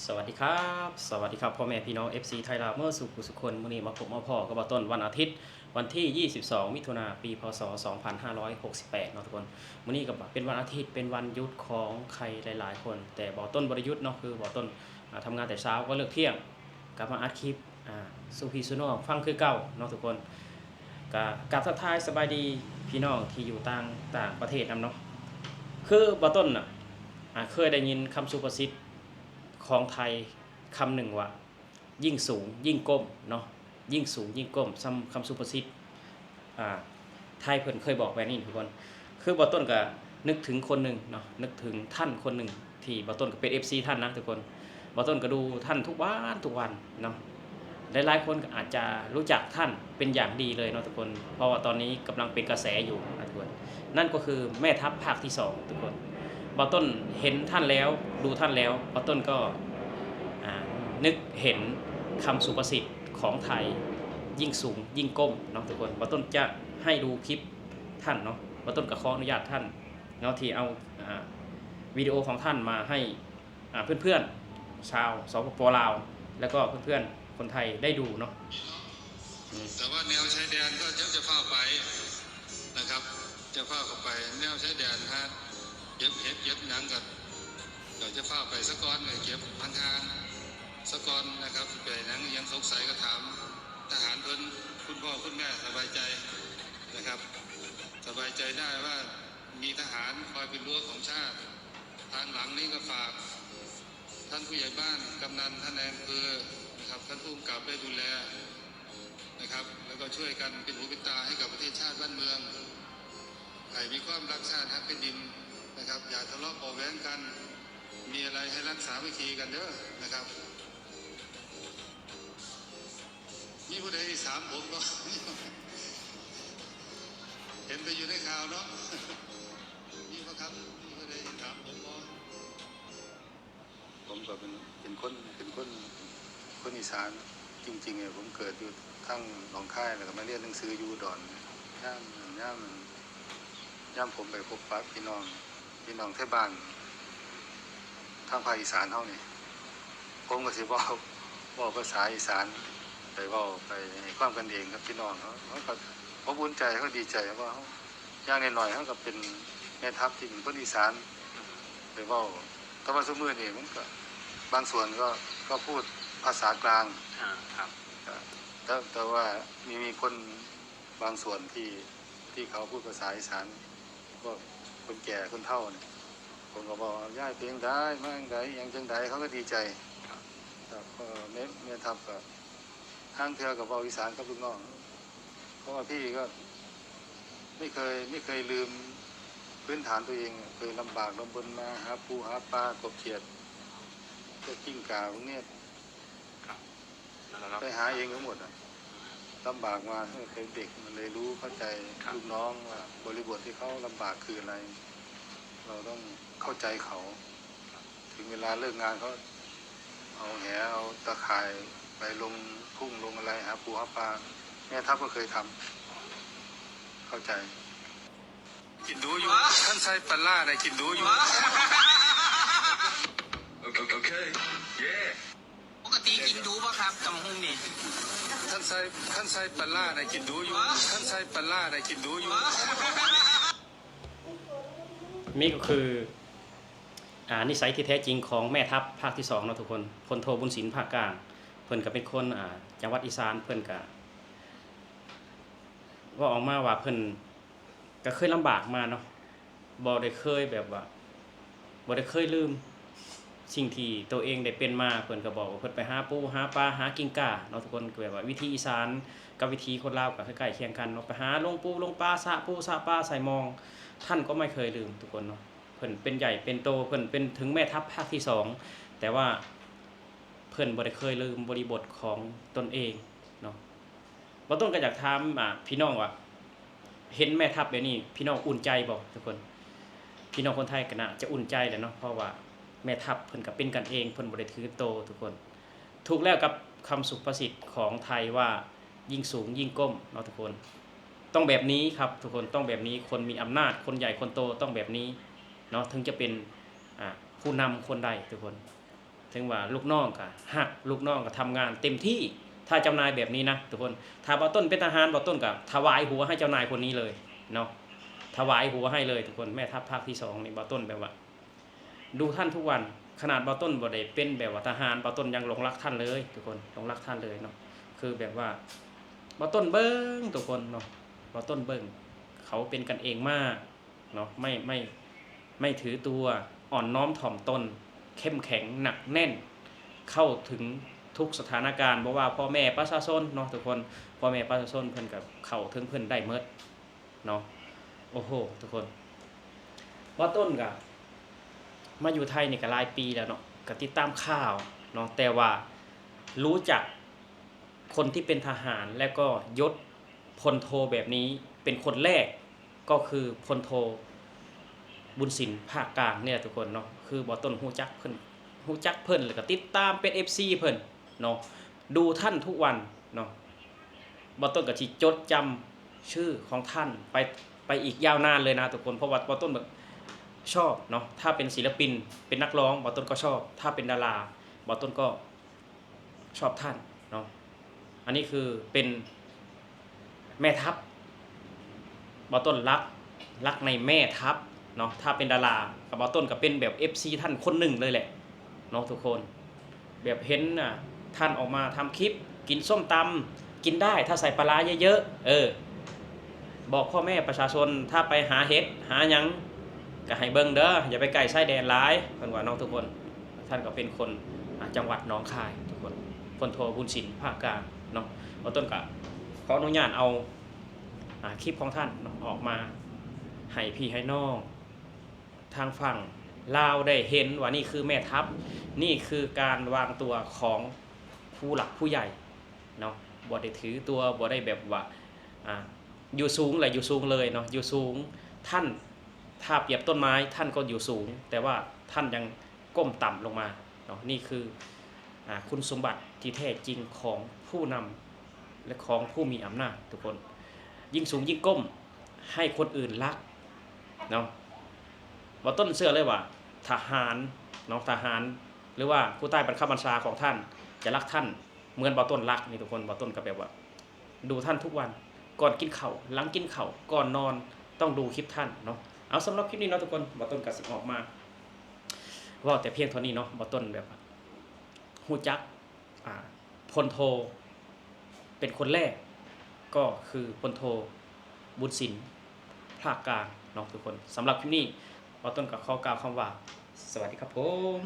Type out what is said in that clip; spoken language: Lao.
ສະຫວັດດີຄັບ ສະຫວັດດີຄັບ ພໍ່ແມ່ພີ່ນ້ອງ ເອັຟຊີ ໄທລາວ ເໝິດສູ່ຜູ້ສູ່ຄົນ. ມື້ນີ້ມາພົບມາພໍ້ກັບບ່າວຕົ້ນ ວັນອາທິດ ວັນທີຊາວສອງ ມິຖຸນາ ປີ ພ.ສ. ສອງພັນຫ້າຮ້ອຍຫົກສິບແປດ ເນາະທຸກຄົນ. ມື້ນີ້ກໍເປັນວັນອາທິດ ເປັນວັນຢຸດຂອງໃຜຫຼາຍໆຄົນ, ແຕ່ບ່າວຕົ້ນບໍ່ໄດ້ຢຸດເນາະ, ຄືບ່າວຕົ້ນ ອ່າ ທຳງານແຕ່ເຊົ້າກໍເລີກທ່ຽງ ກັບມາອັດຄລິບ ອ່າ ສູ່ພີ່ສູ່ນ້ອງຟັງຄືເກົ່າເນາະທຸກຄົນ. ກະກາບທັກທາຍສະບາຍດີພີ່ນ້ອງທີ່ຢູ່ຕ່າງ ຕ່າງປະເທດນຳເນາະ. ຄືບ່າວຕົ້ນນະ ອ່າ ເຄີຍໄດ້ຍິນຄຳສຸພາສິດຂອງໄທຄຳໜຶ່ງວ່າ ຍິ່ງສູງຍິ່ງກົ້ມເນາະ, ຍິ່ງສູງຍິ່ງກົ້ມ. ຄຳ ຄຳສຸພາສິດ ອ່າ ໄທເພິ່ນເຄີຍບອກແບບນີ້ທຸກຄົນ. ຄືບ່າວຕົ້ນກະນຶກເຖິງຄົນໜຶ່ງເນາະ, ນຶກເຖິງທ່ານຄົນໜຶ່ງ ທີ່ບ່າວຕົ້ນກໍເປັນເອັຟຊີທ່ານນະທຸກຄົນ. ບ່າວຕົ້ນກໍດູທ່ານທຸກວັນ ທຸກວັນເນາະ. ຫຼາຍໆຄົນກໍອາດຈະຮູ້ຈັກທ່ານເປັນຢ່າງດີເລີຍເນາະທຸກຄົນ, ເພາະວ່າຕອນນີ້ກຳລັງເປັນກະແສຢູ່ນະທຸກຄົນ. ນັ້ນກໍຄືແມ່ທັບພາກທີສອງທຸກຄົນ. ບ່າວຕົ້ນເຫັນທ່ານແລ້ວ ດູທ່ານແລ້ວ ບ່າວຕົ້ນກໍ ອ່າ ນຶກເຫັນຄຳສຸພາສິດຂອງໄທ ຍິ່ງສູງຍິ່ງກົ້ມເນາະທຸກຄົນ. ບ່າວຕົ້ນຈະໃຫ້ດູຄລິບທ່ານເນາະ, ບ່າວຕົ້ນກໍຂໍອະນຸຍາດທ່ານເນາະ ທີ່ເອົາ ອ່າ ວິດີໂອຂອງທ່ານມາໃຫ້ ອ່າ ເພື່ອນໆ ຊາວ ສປປ ລາວ ແລ້ວກໍເພື່ອນໆ ຄົນໄທໄດ້ດູເນາະ. ອືມ ແຕ່ວ່າແນວຊາຍແດນກໍ ຈະ ຈະຟ້າວໄປນະຄັບ, ຈະຟ້າວເຂົ້າໄປແນວຊາຍແດນ ຫາເກັບເຫັດເກັບຫຍັງກໍ ກໍຈະຟ້າວໄປສາກ່ອນ, ເກັບຫ່າງໆສາກ່ອນນະຄັບ. ໄປຫຍັງ ຫຍັງສົງໄສກໍຖາມທະຫານເພິ່ນ, ຄຸນພໍ່ຄຸນແມ່ສະບາຍໃຈນະຄັບ, ສະບາຍໃຈໄດ້ວ່າ ມີທະຫານຄອຍເປັນຮົ້ວຂອງຊາດ. ທາງຫຼັງນີ້ກໍຝາກທ່ານຜູ້ໃຫຍ່ບ້ານ, ກຳນັນ, ທ່ານນາຍອຳເພີນະຄັບ, ທ່ານຜູ້ກຳກັບໄດ້ດູແລນະຄັບ, ແລ້ວກໍຊ່ວຍກັນເປັນຫູເປັນຕາໃຫ້ກັບປະເທດຊາດບ້ານເມືອງ, ໃຫ້ມີຄວາມຮັກຊາດຮັກແຜ່ນດິນນະຄັບ, ຢ່າທະເລາະເບາະແວ້ງກັນ, ມີອະໄລໃຫ້ຮັກສາມັກຄີກັນເດີນະຄັບ. ມີຜູ້ໃດອີສານຜົມບໍ່? ເຫັນແຕ່ຢູ່ໃນຂ່າວເນາະ. ມີບໍ່ຄັບ? ມີຜູ້ໃດອີສານຜົມບໍ່? ຜົມກໍເປັນ ເປັນຄົນ ເປັນຄົນ ຄົນອີສານ. ຈິງໆ ເນຍ ຜົມເກີດຢູ່ທາງໜອງຄາຍ ແລ້ວກໍມາຮຽນໜັງສືຢູ່ອຸດອນ. ຍາມ ຍາມ ຍາມຜົມໄປພົບປະພີ່ນ້ອງ ພີ່ນ້ອງໄທບ້ານທາງພາກອີສານເຮົານີ້ ຜົມກໍຊິເວົ້າ ເວົ້າພາສາອີສານ ໄປເວົ້າ ໄປໃຫ້ຄວາມກັນເອງກັບພີ່ນ້ອງເຮົາ, ເຮົາກໍອົບອຸ່ນໃຈ ເຮົາກໍດີໃຈ ເພາະວ່າເຮົາ ຢ່າງໜ້ອຍໆ ເຮົາກໍເປັນແມ່ທັບທີ່ເປັນຄົນອີສານ ໄປເວົ້າ. ແຕ່ວ່າຊຸມື້ນີ້ມັນກໍ ບາງສ່ວນກໍ ກໍພູດພາສາກລາງ ອ່າ ຄັບ ກໍ ແຕ່ ແຕ່ວ່າມີ ມີຄົນບາງສ່ວນທີ່ ທີ່ເຂົາພູດພາສາອີສານ ພວກຄົນແກ່ຄົນເຖົ້ານີ້ ຜົມກໍບອກວ່າ ຍ້າຍໄປຈັ່ງໃດ ມາຈັ່ງໃດ ຫຍັງຈັ່ງໃດ ເຂົາກໍດີໃຈ. ແລ້ວກໍແມ່ ແມ່ທັບກໍ ລາງເທື່ອກໍເວົ້າອີສານກັບລູກນ້ອງ ເພາະວ່າພີ່ກໍໄມ່ເຄີຍ ໄມ່ເຄີຍລືມພື້ນຖານຕົວເອງ, ເຄີຍລຳບາກລຳບົນມາ ຫາປູຫາປາ ກົບຂຽດ ພວກກິ້ງກາ ພວກນີ້ ໄປຫາເອງທັງໝົດອະ. ລຳບາກມາ ເອີ ເປັນເດັກມັນເລີຍຮູ້ເຂົ້າໃຈ ຄັບ ລູກນ້ອງວ່າບໍລິບົດທີ່ເຂົາລຳບາກຄືອະໄລ, ເຮົາຕ້ອງເຂົ້າໃຈເຂົາ. ເຖິງເວລາເລີກງານ ເຂົາເອົາແຫ ເອົາຕາຂ່າຍໄປລົງທົ່ງລົງອະໄລ ຫາປູຫາປາ. ແມ່ທັບກໍເຄີຍທຳ ເຂົ້າໃຈ. ກິນດູຢູ່ ທ່ານຊາຍປາລ້ານະ ກິນດູຢູ່. ໂອເຄ ໂອເຄ ເຢ. ປົກກະຕິກິນດູບໍ່ຄັບ ຕຳບັກຫຸ່ງນີ້? ທ່ານຊາຍ ທ່ານຊາຍປາລ້ານະ ກິນດູຢູ່. ທ່ານຊາຍປາລ້ານະ ກິນດູຢູ່. ນີ້ກໍຄື ອ່າ ນິໄສທີ່ແທ້ຈິງຂອງແມ່ທັບພາກທີສອງເນາະທຸກຄົນ, ພົນໂທ ບຸນສິນ ພາກກາງ. ເພິ່ນກໍເປັນຄົນ ອ່າ ຈັງຫວັດອີສານ, ເພິ່ນກໍເວົ້າອອກມາວ່າເພິ່ນ ກໍເຄີຍລຳບາກມາເນາະ, ບໍ່ໄດ້ເຄີຍແບບວ່າ ບໍ່ໄດ້ເຄີຍລືມສິ່ງທີ່ໂຕເອງໄດ້ເປັນມາ. ເພິ່ນກໍບອກວ່າເພິ່ນໄປຫາປູຫາປາ ຫາກິ້ງກາເນາະທຸກຄົນ, ກໍແບບວ່າວິຖີອີສານກັບວິຖີຄົນລາວກໍໃກ້ໆຄຽງກັນເນາະ, ໄປຫາລົງປູລົງປາ ສະປູສະປາ ໃສ່ມອງ. ທ່ານກໍໄມ່ເຄີຍລືມທຸກຄົນເນາະ, ເພິ່ນເປັນໃຫຍ່ເປັນໂຕ ເພິ່ນເປັນເຖິງແມ່ທັບພາກທີສອງ ແຕ່ວ່າເພິ່ນບໍ່ໄດ້ເຄີຍລືມບໍລິບົດຂອງຕົນເອງເນາະ. ບ່າວຕົ້ນກໍຢາກຖາມ ອ່າ ພີ່ນ້ອງວ່າ ເຫັນແມ່ທັບແບບນີ້ ພີ່ນ້ອງອຸ່ນໃຈບໍ່ທຸກຄົນ? ພີ່ນ້ອງຄົນໄທກໍໜ້າຈະອຸ່ນໃຈແຫຼະເນາະ, ເພາະວ່າແມ່ທັບເພິ່ນກໍເປັນກັນເອງ ເພິ່ນບໍ່ໄດ້ຖືໂຕທຸກຄົນ. ຖືກແລ້ວກັບຄຳສຸພາສິດຂອງໄທວ່າ ຍິ່ງສູງຍິ່ງກົ້ມເນາະທຸກຄົນ. ຕ້ອງແບບນີ້ຄັບທຸກຄົນ, ຕ້ອງແບບນີ້. ຄົນມີອຳນາດ ຄົນໃຫຍ່ຄົນໂຕຕ້ອງແບບນີ້ເນາະ, ເຖິງຈະເປັນ ອ່າ ຜູ້ນຳຄົນໄດ້ທຸກຄົນ. ເຖິງວ່າລູກນ້ອງກໍຮັກ ລູກນ້ອງກໍທຳງານເຕັມທີ່ ຖ້າເຈົ້ານາຍແບບນີ້ນະທຸກຄົນ. ຖ້າບ່າວຕົ້ນເປັນທະຫານ ບ່າວຕົ້ນກໍຖວາຍຫົວໃຫ້ເຈົ້ານາຍຄົນນີ້ເລີຍເນາະ ຖວາຍຫົວໃຫ້ເລີຍທຸກຄົນ. ແມ່ທັບພາກທີສອງນີ້ ບ່າວຕົ້ນແບບວ່າ ດູທ່ານທຸກວັນ ຂະໜາດບ່າວຕົ້ນບໍ່ໄດ້ເປັນແບບວ່າທະຫານ ບ່າວຕົ້ນຍັງຫຼົງຮັກທ່ານເລີຍທຸກຄົນ ຫຼົງຮັກທ່ານເລີຍເນາະ. ຄືແບບວ່າບ່າວຕົ້ນເບິ່ງທຸກຄົນເນາະ ບ່າວຕົ້ນເບິ່ງ ເຂົາເປັນກັນເອງມາກເນາະ ໄມ່ ໄມ່ ໄມ່ຖືຕົວ ອ່ອນນ້ອມຖ່ອມຕົນ ເຂັ້ມແຂງ ໜັກແໜ້ນ ເຂົ້າເຖິງທຸກສະຖານະການ ບໍ່ວ່າພໍ່ແມ່ປະຊາຊົນເນາະທຸກຄົນ ພໍ່ແມ່ປະຊາຊົນເພິ່ນກໍເຂົ້າເຖິງເພິ່ນໄດ້ໝົດ ເນາະ. ໂອ້ໂຫ ທຸກຄົນ ບ່າວຕົ້ນກະມາຢູ່ໄທນີ້ກະຫຼາຍປີແລ້ວເນາະ ກະຕິດຕາມຂ່າວເນາະ ແຕ່ວ່າຮູ້ຈັກຄົນທີ່ເປັນທະຫານ ແລ້ວກໍຍົດພົນໂທແບບນີ້ເປັນຄົນແລກ ກໍຄືພົນໂທ ບຸນສິນ ພາກກາງນີ້ແຫຼະທຸກຄົນເນາະ. ຄືບ່າວຕົ້ນຮູ້ຈັກເພິ່ນ ຮູ້ຈັກເພິ່ນ ແລ້ວກໍຕິດຕາມເປັນເອັຟຊີເພິ່ນເນາະ ດູທ່ານທຸກວັນເນາະ. ບ່າວຕົ້ນກໍຊິຈົດຈຳຊື່ຂອງທ່ານໄປ ໄປອີກຍາວນານເລີຍນະທຸກຄົນ ເພາະວ່າບ່າວຕົ້ນແບບຊອບເນາະ ຖ້າເປັນສິລະປິນ ເປັນນັກຮ້ອງ ບ່າວຕົ້ນກໍຊອບ ຖ້າເປັນດາລາ ບ່າວຕົ້ນກໍຊອບທ່ານເນາະ. ອັນນີ້ຄືເປັນແມ່ທັບ ບ່າວຕົ້ນລັກ ລັກໃນແມ່ທັບເນາະ. ຖ້າເປັນດາລາ ກໍບ່າວຕົ້ນກໍເປັນແບບເອັຟຊີທ່ານຄົນໜຶ່ງເລີຍແຫຼະເນາະທຸກຄົນ. ແບບເຫັນ ອ່າ ທ່ານອອກມາທຳຄລິບ ກິນສົ້ມຕຳ ກິນໄດ້ ຖ້າໃສ່ປາຮ້າເຍີະໆ ເອີ ບອກພໍ່ແມ່ປະຊາຊົນ ຖ້າໄປຫາເຫັດຫາຫຍັງ ກໍໃຫ້ເບິ່ງເດີ ຢ່າໄປໃກ້ຊາຍແດນຫຼາຍ ເພິ່ນວ່າເນາະທຸກຄົນ. ທ່ານກໍເປັນຄົນ ອ່າ ຈັງຫວັດໜອງຄາຍທຸກຄົນ ພົນໂທ ບຸນສິນ ພາກກາງເນາະ. ບ່າວຕົ້ນກໍຂໍອະນຸຍາດເອົາ ອ່າ ຄລິບຂອງທ່ານເນາະ ອອກມາໃຫ້ພີ່ໃຫ້ນ້ອງ ທາງຝັ່ງລາວໄດ້ເຫັນວ່ານີ້ຄືແມ່ທັບ ນີ້ຄືການວາງຕົວຂອງຜູ້ຫຼັກຜູ້ໃຫຍ່ເນາະ ບໍ່ໄດ້ຖືຕົວ ບໍ່ໄດ້ແບບວ່າ ອ່າ ຢູ່ສູງແຫຼະ ຢູ່ສູງເລີຍເນາະ ຢູ່ສູງ. ທ່ານ ຖ້າປຽບຕົ້ນໄມ້ ທ່ານກໍຢູ່ສູງ ແຕ່ວ່າທ່ານຍັງກົ້ມຕ່ຳລົງມາເນາະ. ນີ້ຄື ອ່າ ຄຸນສົມບັດທີ່ແທ້ຈິງຂອງຜູ້ນຳ ແລະ ຂອງຜູ້ມີອຳນາດທຸກຄົນ. ຍິ່ງສູງຍິ່ງກົ້ມ ໃຫ້ຄົນອື່ນລັກເນາະ. ບ່າວຕົ້ນເຊື່ອເລີຍວ່າທະຫານເນາະ ທະຫານ ຫຼືວ່າຜູ້ໃຕ້ບັງຄັບບັນຊາຂອງທ່ານ ຈະລັກທ່ານເໝືອນບ່າວຕົ້ນລັກນີ້ທຸກຄົນ. ບ່າວຕົ້ນກໍແບບວ່າ ດູທ່ານທຸກວັນ ກ່ອນກິນເຂົ້າ ຫຼັງກິນເຂົ້າ ກ່ອນນອນ ຕ້ອງດູຄລິບທ່ານເນາະ. ເອົາ ສຳລັບຄລິບນີ້ເນາະທຸກຄົນ ບ່າວຕົ້ນກໍຊິອອກມາເວົ້າແຕ່ພຽງເທົ່ານີ້ເນາະ. ບ່າວຕົ້ນແບບວ່າຮູ້ຈັກ ອ່າ ພົນໂທ ເປັນຄົນແລກ ກໍຄືພົນໂທ ບຸນສິນ ພາກກາງເນາະທຸກຄົນ. ສຳລັບຄລິບນີ້ ບ່າວຕົ້ນກໍຂໍກ່າວຄຳວ່າ ສະຫວັດດີຄັບຜົມ.